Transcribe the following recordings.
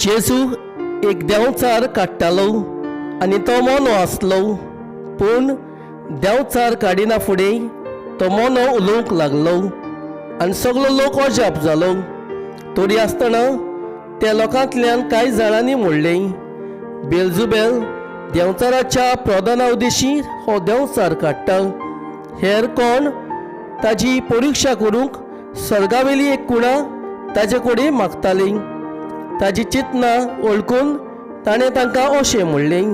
जेजू एक देंवचार काडटालो आनी तो मोनो आसलो. पूण देंवचार काडिना फुडें तो मोनो उलोवंक लागलो आनी सगलो लोक अजाप जालो. तरी आसतना त्या लोकांतल्यान कांय जाणांनी म्हणलें, बेलजुबेल देंवचाराच्या प्रधाना उदेशी हो देंवचार काडटा. हेर कोण ताजी परिक्षा करूंक सर्गावेली एक कुणा ताजे कडेन मागताली. ताजी चिंतनां वळखून ताणें तांकां अशें म्हणलें,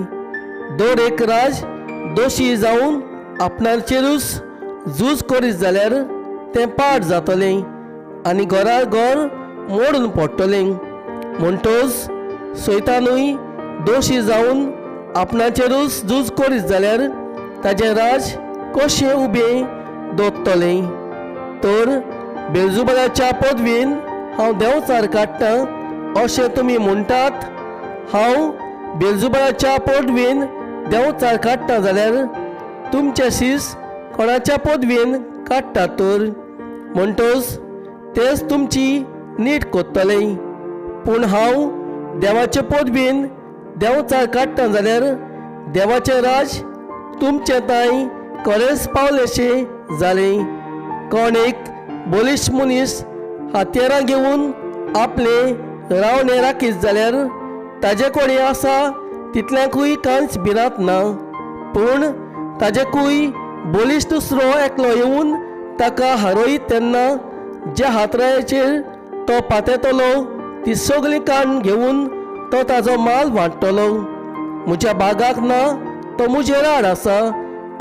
दर एक राज दोशी जावन आपणाचेरूच झूज करीत जाल्यार तें पाड जातलें आनी घरार घर मोडून पडटलें. म्हणटच सैतानूय दोशी जावन आपणाचेरूच झूज करीत जाल्यार ताजें राज कशें उबें दवरतलें? तर बेलजुबाच्या पदवेन हांव देंवचार काडटां अशें तुमी म्हणटात. हांव बेलजुबाच्या पदवेन देंवचार काडटा जाल्यार तुमचे शीस कोणाच्या पदवेन काडटात तर? म्हणटच तेच तुमची नीट कोत्तले. पूण हांव देवाचे पदवेन देंवचार काडटा जाल्यार देवाचें राज तुमचें तांय खरेंच पावलेशें जालें. कोण एक बलिश्ट मनीस हातयारां घेवन आपले रावणे राखीत जाल्यार ताजे कडेन आसा तितल्यांकूय कांयच भिरांत ना. पूण ताजेकूय बलिश्ट दुसरो एकलो येवन ताका हारयत तेन्ना ज्या हातराचेर तो पातेतलो ती सगळी काण घेवन तो ताजो माल वांट्टलो. म्हज्या बागाक ना तो म्हजेर आड आसा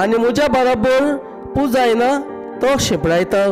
आनी म्हज्या बराबर पुजायना तो शिंपडायता.